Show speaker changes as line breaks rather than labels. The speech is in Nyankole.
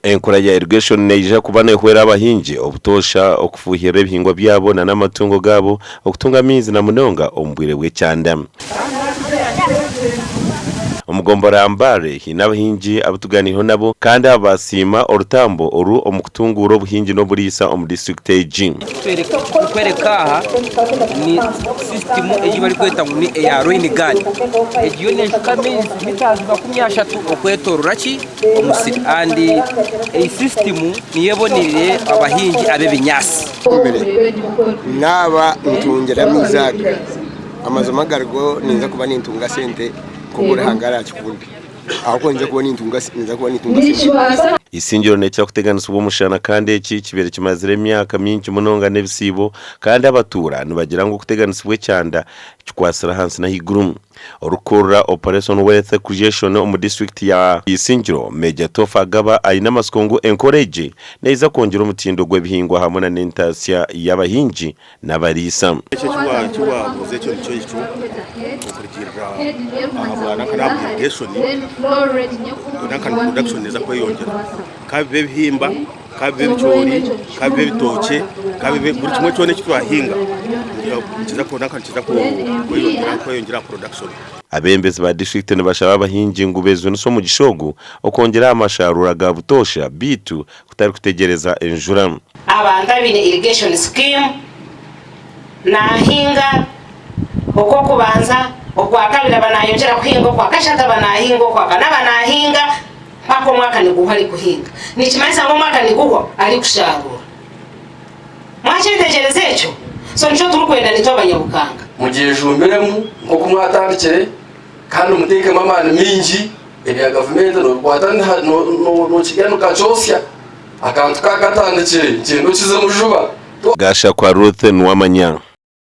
Enkora ya irrigation neija kuba nehwera abahingi obutoosha okufuuhirira ebihingwa byabo na n'amatungo gaabo okutunga amaizi na munonga omu bwire bw'ekyanda. Omu gombora ya Mbale haine abahingi abu tuganiireho nabo kandi aba basiima orutambo oru omu kutunguura obuhingi n'oburiisa omu disiturikiti egi.
Ekirikworeka aha ni sisitimu ei barikweta ngu ni eya rain guard. Egi yo neeshuka amaizi mita 30 okwetoorora ki omusiri kandi egi sisitimu niyo eboneire abahingi ab'ebinyaatsi.
Naaba ntungire amaizi aga, amazima agarigo ninza kuba nintunga sente nk'oku Ruhanga araakikunde ahabw'okuba ninza kuba nintunga ninza kuba nintunga sente.
Isingiro nekira kuteganisibwa omushana kandi eki kibaire kimazire emyaka mingi munonga n'ebisiibo kandi abatuura nibagira ngu okuteganisibwa ekyanda kikwatsire ahansi n'ahaiguru. Orikukurira Operation Wealth Creation omu disiturikiti ya Isingiro, Major Topher Agaba aine amatsiko ngu enkora egi neija kwongyera omutindo gw'ebihingwa hamwe na n'entaasya y'abahingi n'abariisa.
Ekyo eki waabuuza ekyo nikyo ekyo okurugiirira ahabwa nanka n'ahabwa irrigation nanka production neeza kweyongyera ka bibe ebihimba ka bibe ebicoori ka bibe ebitookye ka bibe buri kimwe kyona eki twahinga nikiza nanka nikiza kweyongyera kweyongyera aha production.
Abeebembezi ba disiturikiti nibashaba abahingi ngu beejunise omugisha ogu okwongyera aha masharuura ga butoosha beitu kutari kutegyereza enjura.
Abantu abaine irrigation scheme nahinga okwokubanza, okwakabiri aba nayongyera kuhinga, okwakashatu aba nahinga, okwakana aba nahinga mpaka omwaka niguhwa arikuhinga. Nikimanyisa ngu omwaka niguhwa arikusharuura. Mwakyetegyereza ekyo? So nikyo turikwenda nitwe abanyabukanga.
Mugyejumbiremu nk'oku mwatandikire kandi muteekemu amaani maingi. Ebya gavumenti nobikwata nokirya nokakyosya. Akantu kakatandikire nikyenda okizemu juba.
Gashakwa Ruth Nuwamanya.